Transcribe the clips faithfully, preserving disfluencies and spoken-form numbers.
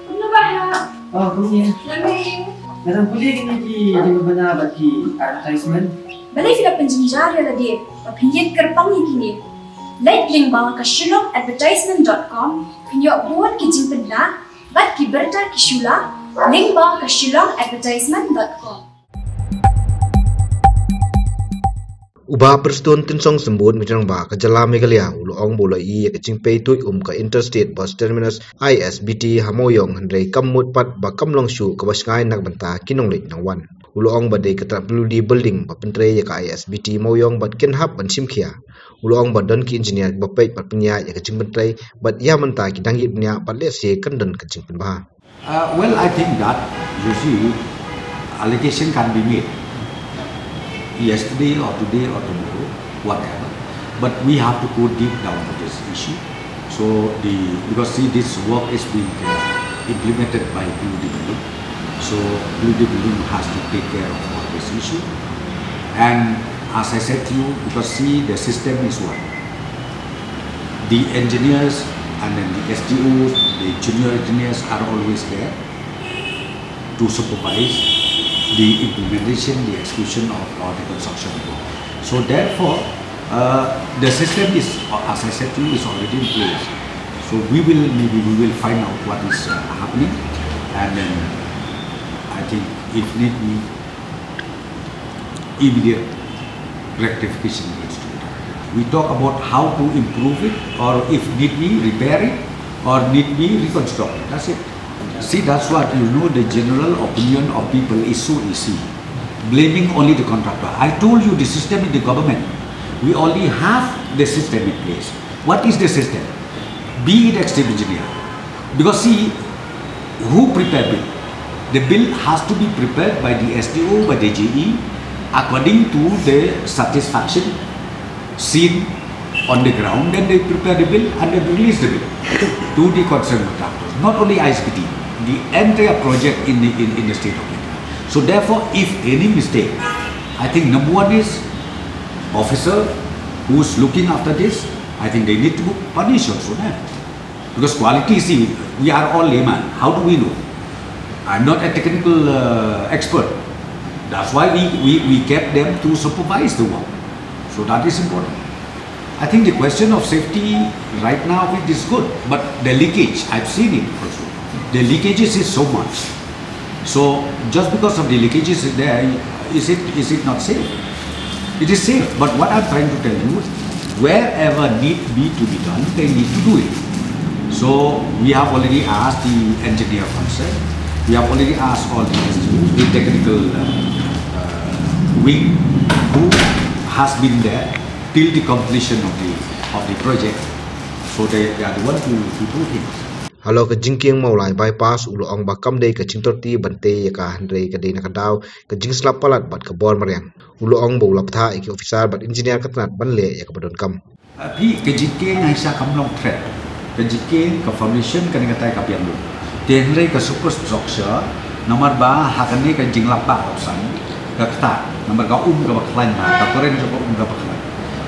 Kumno ba ha? Oh, kumne. Lame. Nga dang pule kine ki jingpynbna bad ki advertisement. Balei phi la pynjynjar ïa lade ba phin ïeng kyrpang ïa kine? Leit lyngba ka shillong advertisement dot com, phin ïoh bun ki jingpynbna bad ki bynta ki shula lyngba ka shillong advertisement dot com. U Bah Prestone Tynsong Symbud, Myntri Rangbah ka jylla Meghalaya, u la ong ba u la ïohi ïa ka jingpei tuid um ka Interstate Bus Terminus, I S B T, ha Mawiong, hynrei kam mut pat ba kam long shuh kaba shngaiñ na ka bynta ki nongleit nongwan. U la ong ba dei ka tnat P W D building ba pyntrei ïa ka I S B T Mawiong bad kin hap ban shim khia. U la ong ba don ki engineer kiba peit bad pynïaid ïa ka jingpyntrei bad ïa mynta ki dang ïit bniah bad lehse kan don ka jingpynbha. Uh, well, I think that, you see, allegation can be made yesterday or today or tomorrow, whatever. But we have to go deep down to this issue. So the, because see, this work is being, uh, implemented by P W D building. So P W D building has to take care of all this issue. And as I said to you, because see, the system is one. The engineers and then the S D Os, the junior engineers are always there to supervise the implementation, the execution of, of the construction work. So therefore, uh, the system is, uh, as I said to you, is already in place. So we will, maybe we will find out what is, uh, happening, and then I think if need be, immediate rectification needs to be done. We talk about how to improve it, or if need be, repair it, or need be, reconstruct it. That's it. See, that's what, you know, the general opinion of people is so easy, blaming only the contractor. I told you the system in the government. We already have the system in place. What is the system? Be it executive engineer. Because see, who prepare bill? The bill has to be prepared by the S D O, by the J E, according to the satisfaction seen on the ground. Then they prepare the bill and they release the bill to the concerned contractors. Not only I S B T, the entire project in the, in, in the state of India. So therefore, if any mistake, I think number one is officer who's looking after this, I think they need to punish also, eh? Because quality, see, we are all layman. How do we know? I'm not a technical, uh, expert. That's why we, we, we kept them to supervise the work. So that is important. I think the question of safety right now, it is good, but the leakage, I've seen it also. The leakages is so much. So just because of the leakages is there, is it, is it not safe? It is safe, but what I'm trying to tell you, wherever need be to be done, they need to do it. So we have already asked the engineer concerned, we have already asked all the S D Os, the technical, uh, uh, wing, who has been there till the completion of the, of the project. So they, they are the one who, who do things. Halor ka jingkieng Mawlai bypass, u la ong ba kam dei ka jingtyrti ban tei ïa ka, hynrei ka dei na ka daw ka jingslap palat bad ka bor mariang. U la ong ba u la bthah ïa ki officer bad engineer ka tnat ban leh ïa kaba donkam. Uh, phi, ka jingkieng ngan sa kam long threat. Ka jingkieng, ka foundation, kane katai ka biang lut. Te hynrei ka superstructure, namar ba ha kane ka jinglap ba option, ka ktah, namar ka um kaba khlaiñ ba, ka current jong ka um kaba khlaiñ.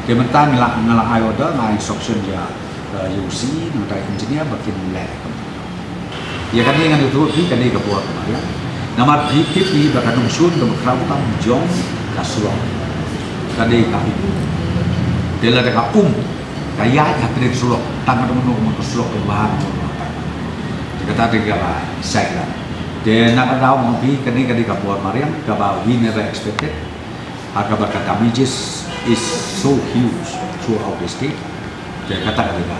Te mynta nga la, nga la ai order, nga ai instruction ïa, uh, ïa u C E, nangta engineer ba kin leh. Ïa kane ngan ïathuh phi, kane ka bor mariang. Namar phi tip hi ba ka nongshun kaba khraw tam jong ka surok, ka dei ka um. Te lada ka um ka ïaid hapdeng surok, tang ka dei mano mano ka surok ka bha mano mano ka. Te kata te ka ba sait la. Te na ka daw ma phi, kane ka dei ka bor mariang kaba we never expected. Ha kaba ka damages is so huge throughout the state. Te kata ka dei ka